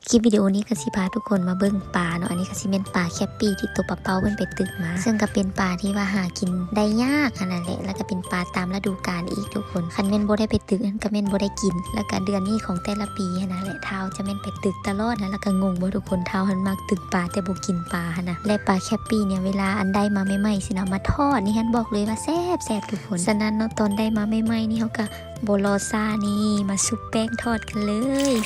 ຄລິບວິດີໂອນີ້ກໍຊິພາທຸກຄົນມາເບິ່ງປາເນາະ. ອັນນີ້ກໍຊິແມ່ນປາແຄບປີ້ທີ່ໂຕປາເປົ້າເພິ່ນໄປຕຶກມາ ເຊິ່ງກໍເປັນປາທີ່ວ່າຫາກິນໄດ້ຍາກຫັ້ນນະແຫຼະ ແລ້ວກໍເປັນປາຕາມລະດູການອີກທຸກຄົນ. ຄັນແມ່ນບໍ່ໄດ້ໄປຕຶກຫັ້ນກໍແມ່ນບໍ່ໄດ້ກິນ. ແລ້ວກໍເດືອນນີ້ຂອງແຕ່ລະປີຫັ້ນນະແຫຼະ ທ້າວຈະແມ່ນໄປຕຶກຕະຫຼອດນະ. ແລ້ວກໍງົງບໍ່ທຸກຄົນ ທ້າວຫັ້ນມັກຕຶກປາແຕ່ບໍ່ກິນປາຫັ້ນນະ. ແລະປາແຄບປີ້ນີ້ ເວລາອັນໄດ້ມາໃໝ່ໆຊີ້ນະ ເອົາມາທອດນີ້ຫັ້ນ ບອກເລີຍວ່າແຊບໆທຸກຄົນ. ສະນັ້ນເນາະ ຕອນໄດ້ມາໃໝ່ໆນີ້ ເຮົາກໍບໍ່ລໍຊ້ານີ້ ມາຊຸບແປ້ງທອດກັນເລີຍ.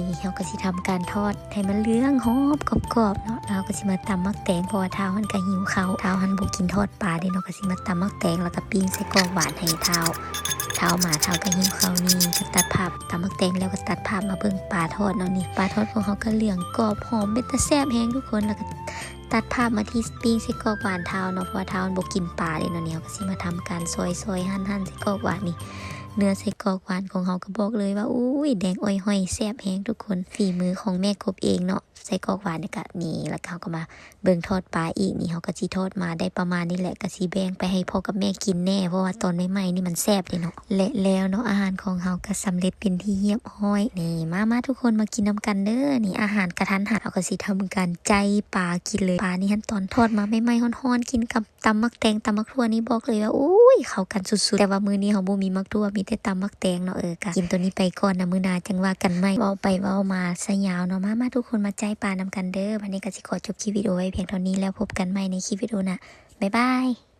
ນີ້ເຮົາກໍຊິທຳການທອດໃຫ້ມັນເຫຼືອງຫອມກອບໆເນາະ ແລ້ວເຮົາກໍຊິມາຕຳໝາກແຕງ ເພາະວ່າທ້າວຫັ້ນກໍຫິວເຂົ້າ. ທ້າວຫັ້ນບໍ່ກິນທອດປາເດ້ເນາະ ກໍຊິມາຕຳໝາກແຕງ ແລ້ວກໍປີ້ງໄສ້ກອກຫວານໃຫ້ທ້າວ. ທ້າວມາ ທ້າວກໍຫິວເຂົ້າ. ນີ້ກໍຕັດພາບ ຕຳໝາກແຕງແລ້ວກໍຕັດພາບມາເບິ່ງປາທອດເນາະ. ນີ້ປາທອດຂອງເຮົາກໍເຫຼືອງກອບຫອມ ເປັນຕາແຊບແຮງທຸກຄົນ. ແລ້ວກໍຕັດພາບມາທີ່ປີ້ງໄສ້ກອກຫວານທ້າວເນາະ ເພາະວ່າທ້າວມັນບໍ່ກິນປາເດ້ເນາະ. ນີ້ເຮົາກໍຊິມາທຳການຊອຍໆ ຫັນໆ ໄສ້ກອກຫວານນີ້. ເນື້ອໄສ້ກອກຫວານຂອງເຮົາກໍບອກເລີຍວ່າ ໂອ້ຍ ແດງອ້ອຍຫ້ອຍ ແຊບແຮງທຸກຄົນ. ຝີມືຂອງແມ່ກົບເອງເນາະ ໄສ້ກອກຫວານນີ້ກະນີ້. ແລ້ວເຮົາກໍມາເບິ່ງທອດປາອີກ. ນີ້ເຮົາກໍຊິທອດມາໄດ້ປະມານນີ້ແຫຼະ ກໍຊິແບ່ງໄປໃຫ້ພໍ່ກັບແມ່ກິນແດ່ ເພາະວ່າຕອນໃໝ່ໆນີ້ມັນແຊບເດ້ເນາະ. ແລະແລ້ວເນາະ ອາຫານຂອງເຮົາກໍສຳເລັດເປັນທີ່ຮຽບຮ້ອຍ. ນີ້ ມາໆ ທຸກຄົນມາກິນນຳກັນເດີ. ນີ້ອາຫານກະທັນຫັນ ເຮົາກໍຊິທຳການໄຈປາກິນເລີຍ. ປານີ້ຫັ້ນຕອນທອດມາໃໝ່ໆ ຮ້ອນໆ ກິນກັບ ຕຳໝາກແຕງ ຕຳໝາກຖົ່ວນີ້ ບອກເລີຍວ່າ ໂອ້ຍ ເຂົ້າກັນສຸດໆ. ແຕ່ວ່າມື້ນີ້ເຮົາບໍ່ມີໝາກຖົ່ວ ມີແຕ່ຕຳໝາກແຕງເນາະ. ເອີ ກະກິນໂຕນີ້ໄປກ່ອນນະ ມື້ໜ້າຈັ່ງວ່າກັນໃໝ່. ເວົ້າໄປເວົ້າມາຊະຍາວເນາະ. ມາໆ ທຸກຄົນ ມາໄຈປານຳກັນເດີ. ບັດນີ້ກໍຊິຂໍຈົບຄລິບວິດີໂອໄວ້ພຽງເທົ່ານີ້ ແລ້ວພົບກັນໃໝ່ໃນຄລິບວິດີໂອໜ້າ. ບາຍບາຍ.